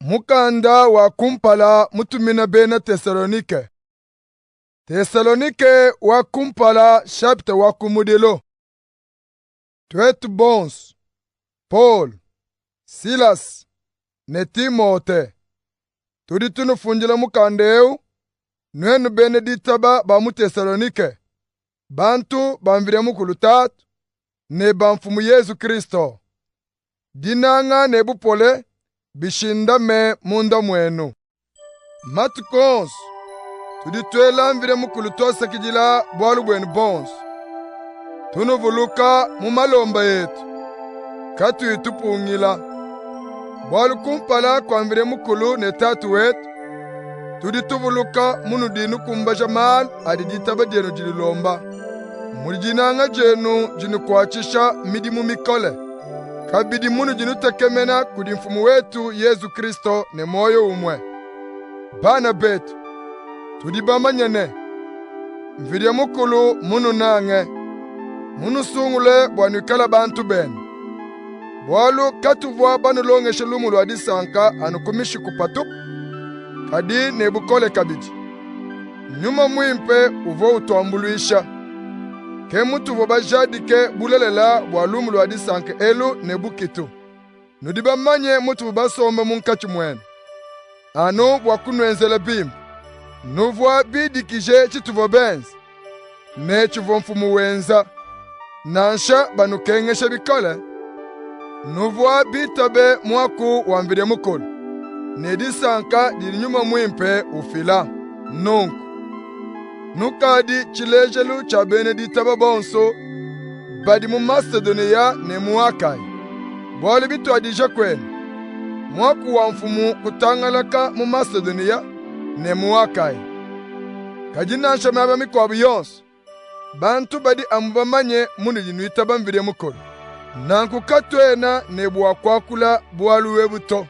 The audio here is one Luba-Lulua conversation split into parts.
Mukanda wa kumpala mutumina bena Tesalonike. Tesalonike wa kumpala chapitre wa kumudilu. Tuetu bonso, Paul, Silas ne Timote, tudi tunufundila mukanda eu, nuenu bena ditaba ba mu Tesalonike, bantu ba Mvidi Mukulu Tatu ne ba Mfumu Yezu Kristo. Dinanga ne bupole bishindame munda muenu. Matuku onso tudi tuela Mvidi Mukulu tuasakidila bualu buenu bonso, tunuvuluka mu malomba etu, katuyi tupungila. Bualu kumpala kua Mvidi Mukulu ne Tatu wetu, tudi tuvuluka munudi nukumbaja malu adi ditaba dienu dilomba, mudi dinanga dienu dinukuatshisha midimu mikole, kabidi munudi nutekemena kudi Mfumu wetu Yezu Kristo ne muoyo umue. Bana betu, tudi bamanye ne, Mvidi Mukulu mmununange, munusungule bua nuikale bantu bende. Bualu katuvua banulongeshe lumu lua disanka anu ku mishiku patupu, kadi ne bukole kabidi. Nyuma Muimpe uvua utuambuluisha. Ke mutuvua bajadike bulelela bua lumu lua disanka elu ne bukitu. Nudi bamanye mutuvua basombe munkatshi muenu, anu bua kunuenzela bimpe. Nuvua bidikije tshituvua benze ne tshivua Mfumu wenza. Nansha banukengesha bikole, nuvua bitabe muaku wa Mvidi Mukulu ne disanka didi Nyuma Muimpe ufila. Nunku nukadi tshilejelu tshia bena ditaba bonso badi mu Masedoniya ne mu Akaya. Bualu bituadija kuenu, muaku wa Mfumu kutangalaka mu Masedoniya ne mu Akaya. Kadi nansha miaba mikuabu yonso, bantu badi amu bamanye munudi nuitaba Mvidi Mukulu. Nanku katuena ne bua kuakula bualu ebu to.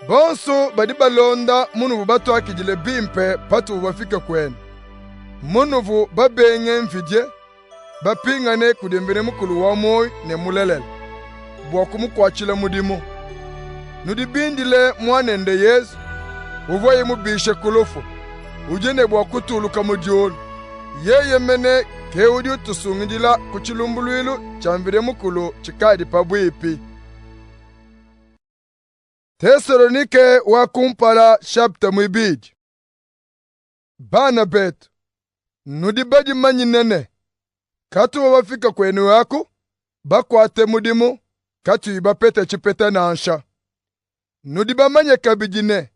Bonsu badi balonda munuvua batuakidile bimpe patuvua bafike kuenu, munuvua babenge mvidie, bapingane kudi Mvidi Mukulu wa muoyi ne mulelela, bua kumukuatshila mudimu. Nudi bindile Muanende Yezu, uvuaye mubishe ku lufu, udi ne bua kutuluka mu diulu. Yeye mene ke udi utusungidila ku tshilumbuluilu tshia Mvidi Mukulu tshikadi pabuipi. Tesalonike wa kumpala chapitre muibidi. Bana betu, nudi badimanyine ne, katuvua bafike kuenu aku bakuate mudimu katuyi bapete tshipeta nansha. Nudi bamanye kabidi ne,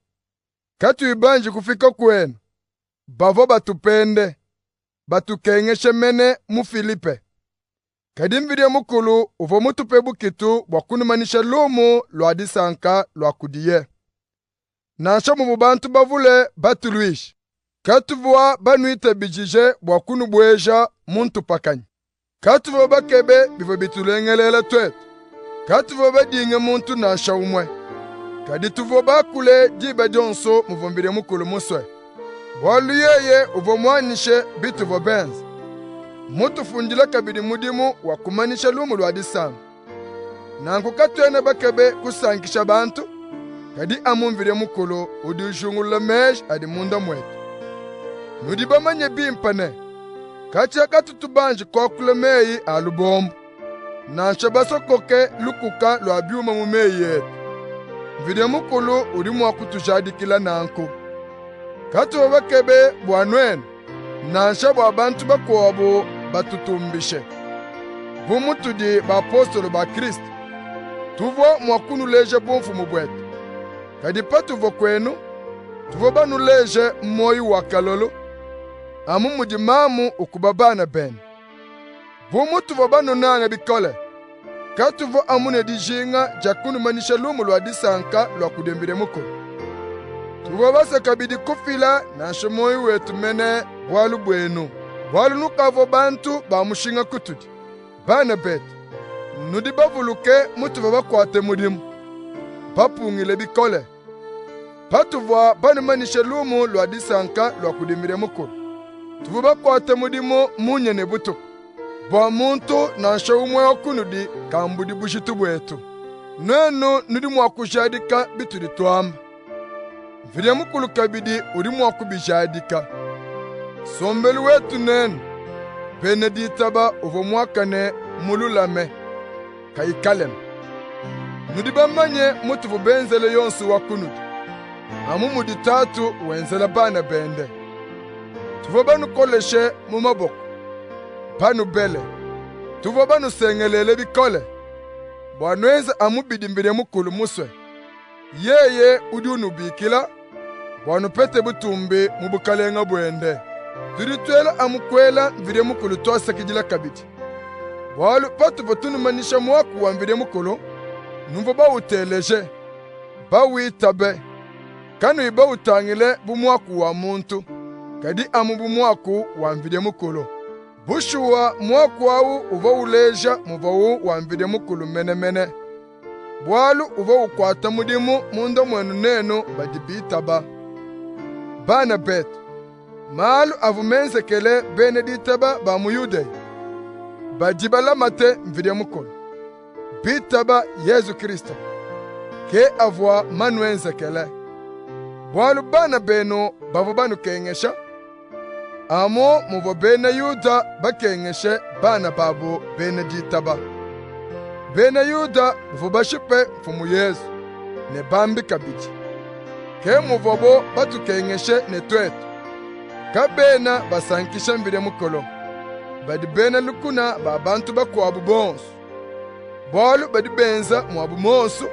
katuyi banji kufika kuenu, bavua batupende, batukengeshe mene mu Filipe. Kadi Mvidi Mukulu uvua mutupe bukitu bua kunumanyisha lumu lua disanka lua kudiye. Nansha muvua bantu bavule batuluishe, katuvua banuitabijije bua kunubueja mu ntupakanyi. Katuvua bakebe bivua bitulengelela tuetu, katuvua badinge muntu nansha umue. Kadi tuvua bakule diba dionso muvua Mvidi Mukulu musue, bualu yeye uvua muanyishe bituvua benze, mutufundile kabidi mudimu wa kumanyisha lumu lua disanka. Nanku katuena bakebe kusankisha bantu, kadi amu Mvidi Mukulu udi ujingulula meji adi munda muetu. Nudi bamanye bimpe ne, katshia katutu banji kuakula meyi a lubombo, nansha basokoke lukuka lua biuma mu meyi etu. Mvidi Mukulu udi mua kutujadikila nanku. Katuvua bakebe bua nuenu, nansha bua bantu bakuabu batutumbishe. Bu mutudi bapostolo ba Kristo, tuvua mua kunuleja bumfumu buetu. Kadi patuvua kuenu, tuvua banuleje muoyo wa kalolo, amu mudi mamu ukuba bana bende. Bu mutuvua banunange bikole, katuvua amu ne dijinga dia kunumanyisha lumu lua disanka lua kudi Mvidi Mukulu. Tuvua basue kabidi kufila nansha muoyo wetu mene bualu buenu, bualu nukavua bantu ba mushinga kutudi. Bana betu, nudi bavuluke mutuvua bakuate mudimu, bapungile bikole, patuvua banumanyishe lumu lua disanka lua kudi Mvidi Mukulu. Tuvua bakuate mudimu munya ne butuku, bua muntu nansha umue wa kunudi kambudi bujitu buetu. Nuenu nudi mua kujadika bitudi tuamba. Mvidi Mukulu kabidi udi mua kubijadika. Nsombelu wetu nenu, bena ditaba uvua muakane mululame, kayi kalema. Nudi bamanye mutuvua benzele yonsu wa kunudi, amu mudi tatu wenzela bana bende. Tuvua banukoleshe mu maboko, banubele. Tuvua banusengelele bikole, bua nuenze amu bidi Mvidi Mukulu musue. Yeye udi unubikila bua nupete butumbi mu bukalenga buende. Tudi tuela amu kuela Mvidi Mukulu tuasakidila kabidi, bualu patuvua tunumanyisha muaku wa Mvidi Mukulu, nuvua bauteleje, bawitabe, kanuyi bautangile bu muaku wa muntu, kadi amu bu muaku wa Mvidi Mukulu. Bushuwa muaku awu uvua uleja muvuawu wa Mvidi Mukulu menemene, bualu uvua ukuata mudimu munda muenu nenu badi bitaba. Bana betu, malu avua menzekele bena ditaba ba mu Yudeya, badi balamate Mvidi Mukulu, bitaba Yezu Kristu, ke avua manuenzekele. Bualu bana benu bavua banukengesha, amu muvua bena Yuda bakengeshe bana babu bena ditaba. Bena Yuda bavua bashipe Mfumu Yezu ne bambi kabidi. Ke muvuabo batukengeshe ne tuetu. Kabena basankisha Mvidi Mukulu, badi bena lukuna ba bantu bakuabu bonsu, bualu badi benza muabu muonsu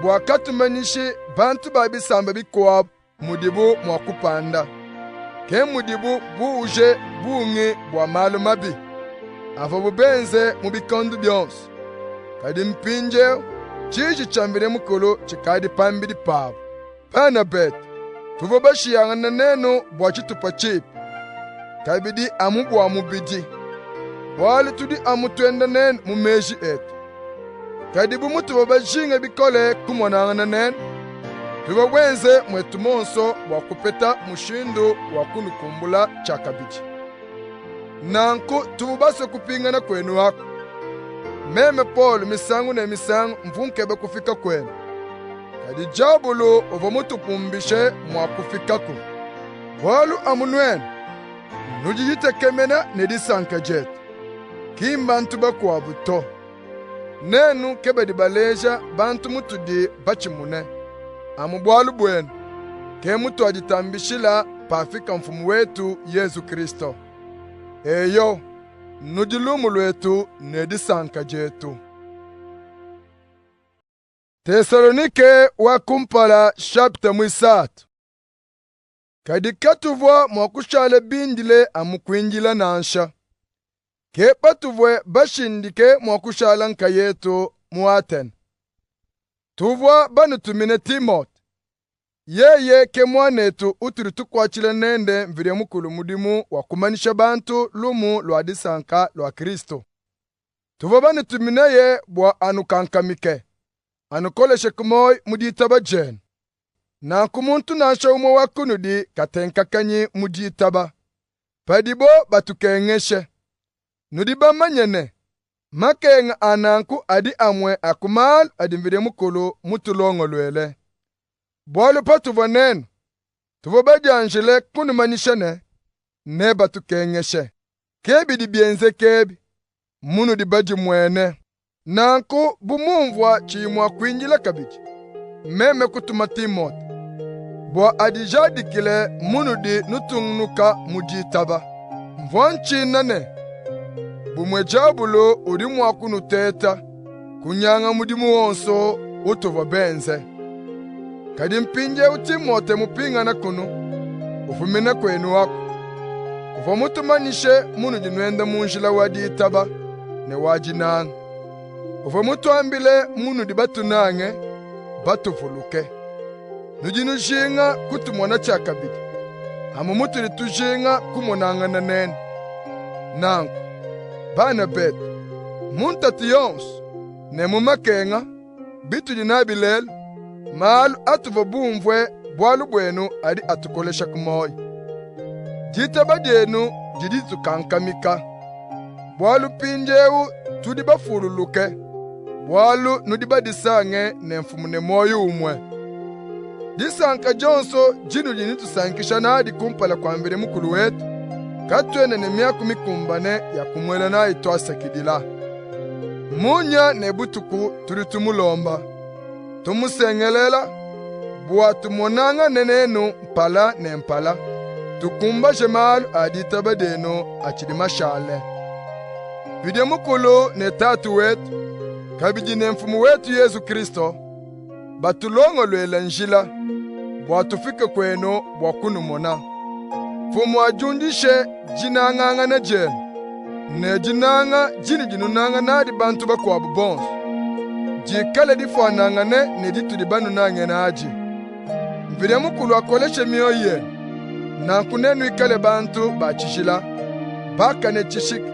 bua katumanyishi bantu ba bisamba bikuabu mudibu mua kupanda. Ke mudibu buuje bungi bua malu mabi avuabu benze mu bikondo bionso. Kadi mpindieu tshiji tshia Mvidi Mukulu tshikadi pambidi pabu. Bana betu, tuvua bashiyangane nenu bua tshitupa tshipi, kabidi amu bua mubidi, bualu tudi amu tuenda nenu mu meji etu. Kadi bu mutuvua bajinge bikole kumonangana nenu, tuvua benze muetu muonso bua kupeta mushindu wa kunukumbula tshiakabidi. Nanku tuvua basue kupingana kuenu aku. Meme Polu misangu ne misangu mvua nkeba kufika kuenu, kadi diabulu uvua mutupumbishe mua kufikaku. Bualu amu nuenu nudi ditekemena ne disanka dietu, ki mbantu bakuabu to. Nenu ke badi baleja bantu mutudi batshimune. Amu bualu buenu ke mutuaditambishila pafika Mfumu wetu Yezu Kristo. Eyo, nudi lumu luetu ne disanka dietu. Tesalonike wa kumpala chapitre muisatu. Kadi katuvua mua kushala bindile amu kuindila nansha. Ke patuvua bashindike mua kushala nkayetu mu Atene. Tuvua banutumine Timote. Yeye ke muanetu utudi tukuatshila nende Mvidi Mukulu mudimu wa kumanyisha bantu Lumu lua Disanka lua Kristo. Tuvua banutumineye bua anukankamike, anukoleshe ku muoyi mu ditaba dienu. Nanku muntu nansha umue wa kunudi katenkakanyi mu ditaba, padibo batukengeshe. Nudi bamanye ne, makenga a nanku adi amue a ku malu adi Mvidi Mukulu mutulongoluele. Bualu patuvua nenu, tuvua badianjile kunumanyisha ne, nebatukengeshe. Ke bidi bienzeka ebi, munudi badimuene. Nanku bu mumvua tshiyi mua kuindila kabidi, meme kutuma Timote bua adijadikile munudi nutungunuka mu ditaba. Mvua ntshina ne, bumue diabulu udi mua kunuteta, kunyanga mudimu wonso utuvua benze. Kadi mpindieu Timote mupingana kunu, ufumina kuenu aku, uvua mutumanyishe munudi nuenda mu njila wa ditaba ne wa dinanga. Uvua mutuambile munudi batunange, batuvuluke. Nudi nujinga kutumona tshiakabidi, amu mutudi tujinga kumonangana nenu. Nanku, bana betu, mu ntatu yonso ne mu makenga bitudi nabi lelu, malu atuvua bumvue bualu buenu adi atukolesha ku muoyo. Ditaba dienu didi ditukankamika, bualu mpindieu tudi bafululuke, bualu nudi badisange ne Mfumu ne muoyo umue. Disanka dionso dinudi nutusankisha nadi kumpala kua Mvidi Mukulu wetu, katuena ne miaku mikumbane ya kumuela nayi tuasakidila. Munya ne butuku tudi tumulomba, tumusengelela bua tumonangane nenu mpala ne mpala, tukumbaje malu a ditaba dienu atshidi mashale. Mvidi Mukulu ne Tatu wetu, kabidi ne Mfumu wetu Yezu Kristo, batulongoluele njila bua tufike kuenu bua kunumona. Mfumu adiundishe dinangangana dienu ne dinanga dinudi nunanga nadi bantu bakuabu bonso, dikale difuanangane ne ditudi banunange nadi. Mvidi Mukulu akoleshe mioyo yenu, nanku nenuikale bantu ba tshijila, bakane tshishiki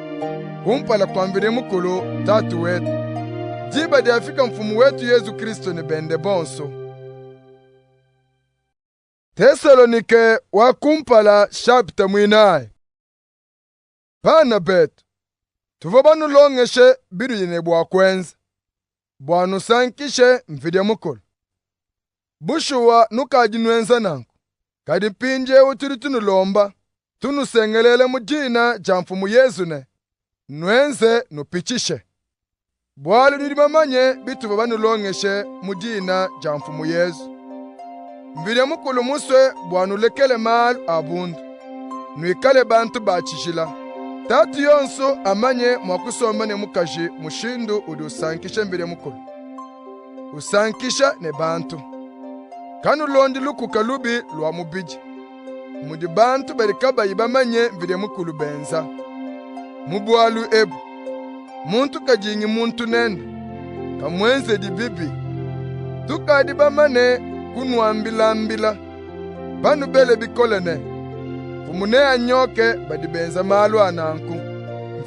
kumpala kua Mvidi Mukulu Tatu wetu, diba diafika Mfumu wetu Yezu Kristo ne bende bonso. Tesalonike wa kumpala shapita muinayi. Bana betu, tuvua banulongeshe binudi ne bua kuenza, bua nusankishe Mvidi Mukulu. Bushuwa nukadi nuenza nanku, kadi mpindieu tudi tunulomba, tunusengelela mu dina dia Mfumu Yezu ne, nuenze nupitshishe. Bualu nudi bamanye bituvua banulongeshe mu dina dia Mfumu Yezu. Mvidi Mukulu musue bua nulekele malu a bundu, nuikale bantu ba tshijila. Tatu yonsu amanye mua kusomba ne mukaji mushindu udi usankisha Mvidi Mukulu, usankisha ne bantu. Kanulondi lukuka lubi lua mubidi, mudi bantu badi kabayi bamanye Mvidi Mukulu benza. Mu bualu ebu, muntu kadingi muntu nende, kamuenzedi bibi. Tukadi bamane kunuambilambila, banubele bikole ne, Mfumu neanyoke badi benza malu a nanku.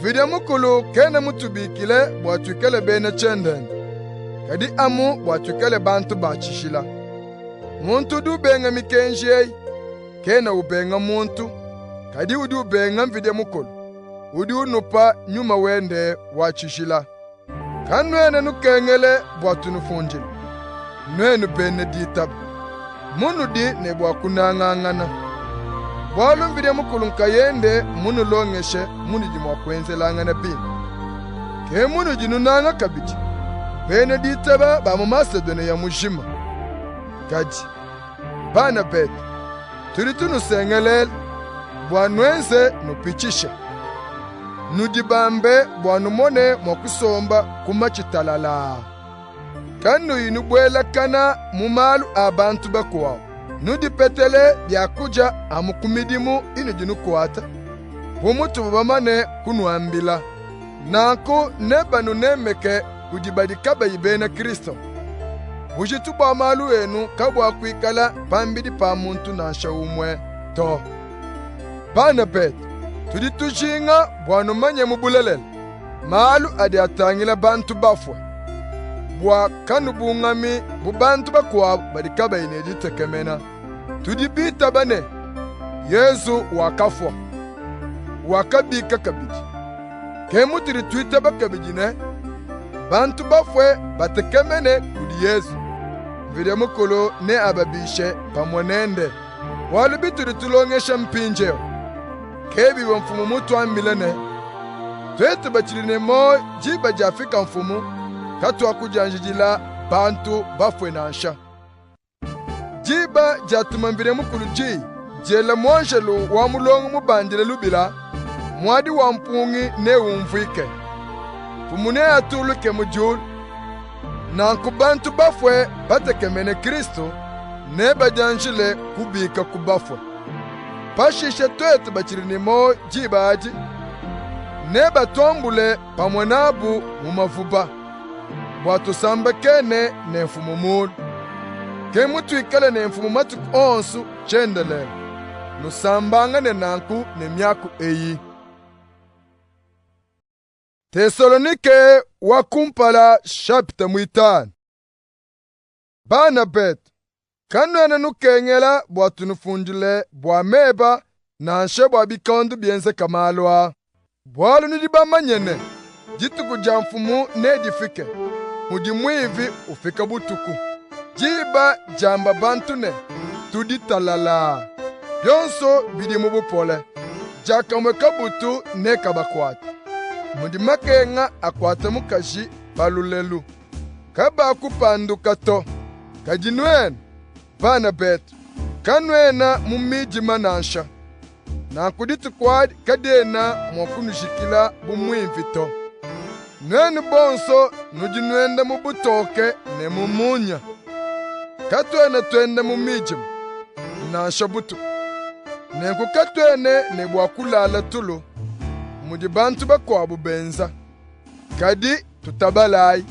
Mvidi Mukulu kena mutubikile bua tuikale bena tshiendenda, kadi amu bua tuikale bantu ba tshijila. Muntu udi ubenga mikenji eyi, kena ubenga muntu, kadi udi ubenga Mvidi Mukulu, udi unupa Nyuma wende wa tshijila. Kanuena nukengele bua tunufundile, nuenu bena ditaba, munudi ne bua kunangangana. Bualu Mvidi Mukulu nkayende mmunulongeshe munudi mua kuenzelangana bimpe. Ke munudi nunanga kabidi bena ditaba ba mu Masedoniya mujima. Kadi, bana betu, tudi tunusengelela bua nuenze nupitshishe. Nudibambe bua numone mua kusomba ku matshi talalaa, kanuyi nubuelakana mu malu a bantu bakuabu. Nudipetele biakudia amu ku midimu inudi nukuata, bu mutuvua bamane kunuambila. Nanku nebanunemeke kudi badi kabayi bena Kristo. Bujitu bua malu enu kabuakuikala pambidi pa muntu nansha umue to. Bana betu, tudi tujinga bua numanye mu bulelela malu adi atangila bantu bafue, bua kanubungami bu bantu bakuabu badi kabayi ne ditekemena. Tudi bitaba ne, Yezu wakafua, wakabika kabidi. Ke mutudi tuitaba kabidi ne, bantu bafue batekemene kudi Yezu, Mvidi Mukulu neababishe pamue nende. Bualu bitudi tulongesha mpindieu, ke bivua Mfumu mutuambile ne, tuetu batshidi ne muoyo diba diafika Mfumu, katuakudianjidila bantu bafue nansha. Diba diatuma Mvidi Mukulu diyi, diela muanjelu wa mulongo mubandile lubila, muadi wa mpungi neumvuike. Mfumu neatuluke mu diulu. Nanku bantu bafue batekemene Kristu nebadianjile kubika ku bafue. Pashishe tuetu batshidi ne muoyo diba adi, nebatuambule pamue nabu mu mavuba, bua tusambakene ne Mfumu mulu. Ke mutuikale ne Mfumu matuku onsu tshiendelele. Nusambangane nanku ne miaku eyi. Tesalonike wa kumpala shapita muitanu. Bana betu, kanuena nukengela bua tunufundile bua meba nansha bua bikondo bienzeka malu aa, bualu nudi bamanye ne, dituku dia Mfumu nedifike mudi muivi ufika butuku. Diba diamba bantu ne, tudi talalaa, bionso bidi mu bupole, diakamue kabutu nekabakuate, mudi makenga akuata mukaji pa lulelu. Kabakupanduka to. Kadi nuenu, bana betu, kanuena mu midima nansha. Nanku dituku adi kadiena mua kunujikila bu muivi to. Nuenu bonso nudi nuenda mu butoke ne mu munya. Katuena tuenda mu midima, nansha butuku. Nenku katuena ne bua kulala tulu, mudi bantu bakuabu benza. Kadi tutabalayi,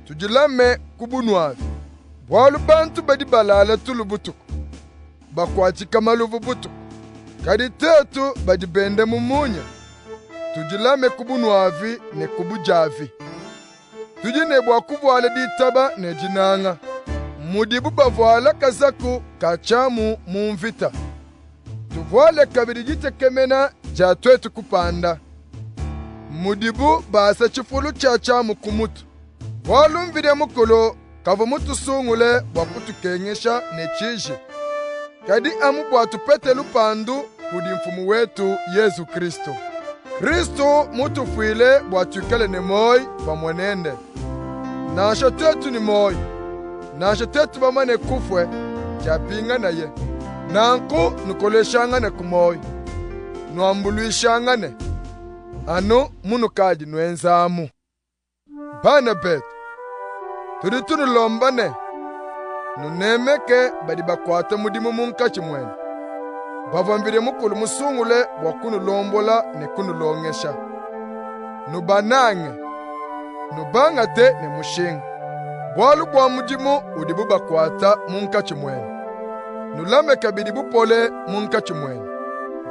tudilame ku bunuavi. Bualu bantu badi balala tulu butuku, bakuatshika maluvu butuku. Kadi tuetu badi benda mu munya, tudilame ku bunuavi ne ku budiavi. Tudi ne bua kuvuala ditaba ne dinanga, mudibu bavuala kazaku ka tshiamu mu mvita. Tuvuale kabidi ditekemena dia tuetu kupanda, mudibu basa tshifulu tshia tshiamu ku mutu. Bualu Mvidi Mukulu kavua mutusungule bua kutukengesha ne tshiji, kadi amu bua tupete lupandu kudi Mfumu wetu Yezu Kristo. Kristo mutufuile bua tuikale ne muoyo pamue nende. Nansha tuetu ne muoyo, nansha tuetu bamane kufue, tshiapinganaye. Nanku nukoleshangane ku muoyo, nuambuluishangane, anu munukadi nuenzamu. Bana betu, tudi tunulomba ne, nunemeke badi bakuata mudimu munkatshi muenu, bavua Mvidi Mukulu musungule bua kunulombola ne kunulongesha. Nubanange, nubangate ne mushinga, bualu bua mudimu udibu bakuata munkatshi muenu. Nulame kabidi bupole munkatshi muenu.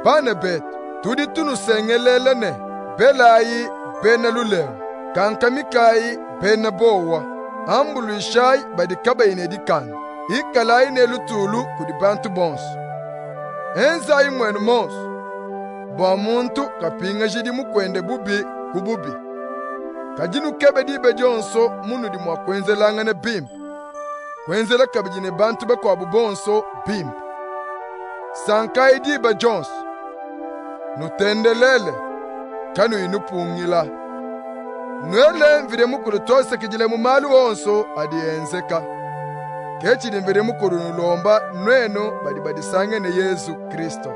Bana betu, tudi tunusengelela ne, belayi bena lulengu, kankamikayi bena bowa, ambuluishayi badi kabayi ne dikanda, ikalayi ne lutulu kudi bantu bonso. Enzayi muenu monso bua muntu kapingajidi mukuende bubi ku bubi, kadi nukebe diba dionso munudi mua kuenzelangana bimpe, kuenzela kabidi ne bantu bakuabu bonso bimpe. Sankayi diba dionso, nutendelele kanuyi nupungila. Nuele Mvidi Mukulu tuasakidila mu malu onso adi enzeka. Ke tshidi Mvidi Mukulu unulomba nuenu badi badisange ne Yezu Kristo.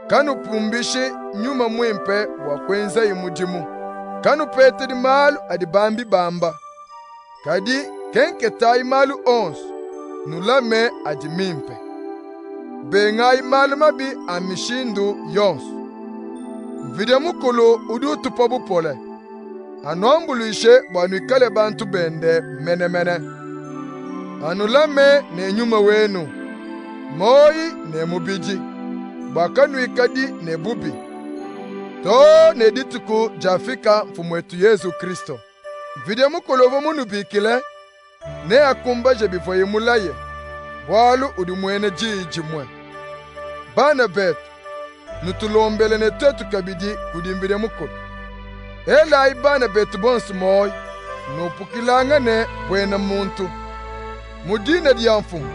Kanupumbishi Nyuma Muimpe bua kuenzaye mudimu. Kanupetedi malu adi bambi bamba. Kadi kenketayi malu onso, nulame adi mimpe. Bengayi malu mabi a mishindu yonso. Mvidi Mukulu udi utupa bupole, anuambuluishe bua nuikale bantu bende menemene. Anulame ne nyuma wenu, muoyi ne mubidi, bua kanuikadi ne bubi, too ne dituku diafika Mfumu wetu Yezu Kristo. Mvidi Mukulu uvua munubikile, neakumbaje bivuaye mulaye, bualu udi muena diyi dimue. Bana betu, nutulombele ne tuetu kabidi kudi Mvidi Mukulu. Elayi bana betu bonso muoyo, nupukilangane buena muntu. Mu dina dia Mfumu,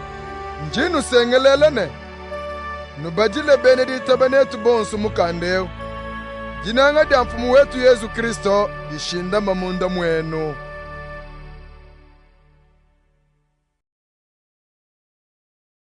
ndi nnusengelela ne, nubadile bena ditaba netu bonso mukanda eu. Dinanga dia Mfumu wetu Yezu Kristo dishindame munda muenu.